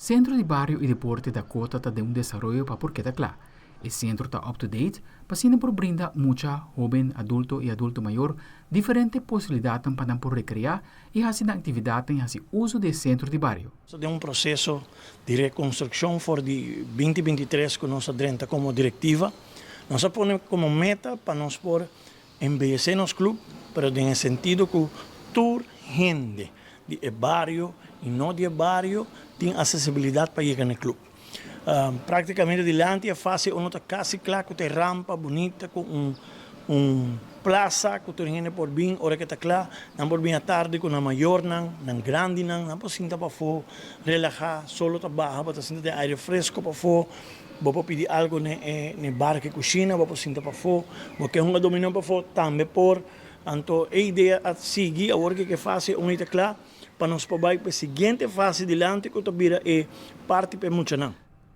Sentro di Bario i Deporte Dakota ta den un desaroyo pa por keda kla. E sentro ta up to date pa asina por brinda mucha, hoben, adulto i adulto mayor diferente posibilidatnan pa nan por rekreá i hasi nan aktividatnan i hasi uso di e sentro di bario. Nos ta den un proseso di rekonstrukshon for di 2023 ku nos a drenta komo direktiva. Nos a pone komo meta pa nos por embeyesé nos club, pero den e sentido ku tur hende di e bario i no di e bario tin asesibilidat pa yega na e club. Práktikamente dilanti e fase uno ta kasi kla ku ta e rampa bunita ku un un plasa ku tur hende por bin ora ke ta kla. Nan por bin atardi ku nan mayornan, nan grandinan, nan por sinta pafó, relahá, solo ta baha, bo ta sinta den aire fresko pafó. Bo por pidi algo na e bar ke kushina, bo por sinta pafó. Bo ke hunga dominó pafó, tambe por. Anto e idea a sigui, awor ke ke fase un ei ta kla, pa nos por bai pa e siguiente fase dilanti ku ta bira e parti pa e muchanan.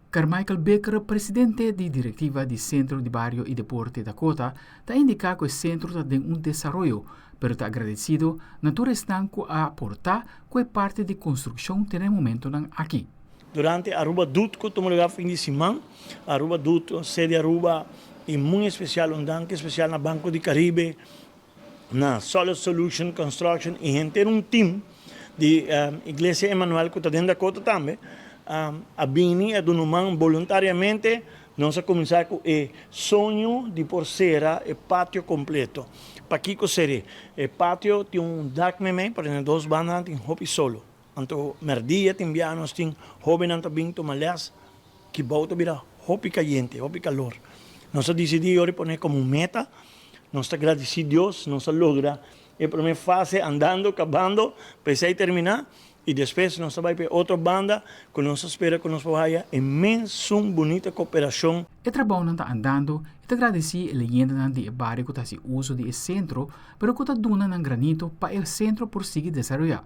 Carmichael Bikker, presidente di direktiva di Sentro di Bario i Deporte Dakota, ta indiká ku e sentro ta den un desaroyo, pero ta agradesido na tur esnan ku a aportá ku e parti di konstrukshon te na e momentonan aki. Durante Aruba Doet ku tuma lugar fin di siman, Aruba Doet, sede Aruba i muy espesial un danki espesial na Banco di Caribe, na Solid Solution Construction i henter un team di Iglesia Emmanuel ku ta den Dakota tambe a bini a duna un man boluntariamente. Nos a kuminsá ku e soño di por sera e patio kompleto. Pakiko ser'é? E patio tin un dak meimei, pero na dos bandanan tin hopi solo. Anto merdia tin bia nos tin hobennan ta bin tuma les, kibou ta bira hopi kayente, hopi kalor. Nos a disidí yori pone komo meta, nos ta gradisí Dios, nos a logra e promé fase andando, kabando, pa esei terminá, i despues nos ta bai pa e otro banda ku nos ta spera ku nos por haya e mesun bunita koperashon. E trabounan ta andando i ta gradisí e leyendanan di e bario ku ta hasi uso di e sentro, pero ku ta duna nan granito pa e sentro por sigui desaroyá.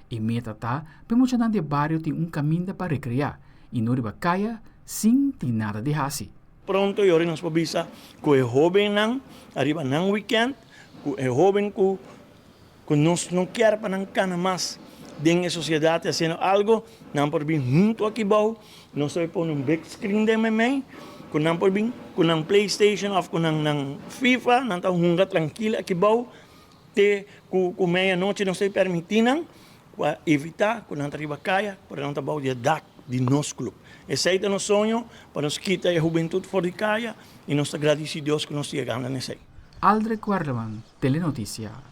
E meta ta pa e muchanan di e bario tin un kaminda pa rekreá i no riba kaya sin tin nada di hasi. Pronto yori nos por bisa ku e hóbennan ariba nan wikènt, ku e hóben ku ku nos no kier pa nan kana mas den e sosiedat hasiendo algo, nan por bin huntu aki bou, nos ta pone un big screen den meimei ku nan por bin ku nan playstation òf ku nan nan fifa, nan ta hunga trankil aki bou. Te ku ku meia nochi nos ta permití nan pa evitá ku nan ta riba kaya, pero nan ta bou di e dak di nos club. Esei ta nos soño, pa nos kita e hubentut for di kaya i nos ta gradisí Dios ku nos ta yegando na esei. Aldrich Werleman, Telenoticia.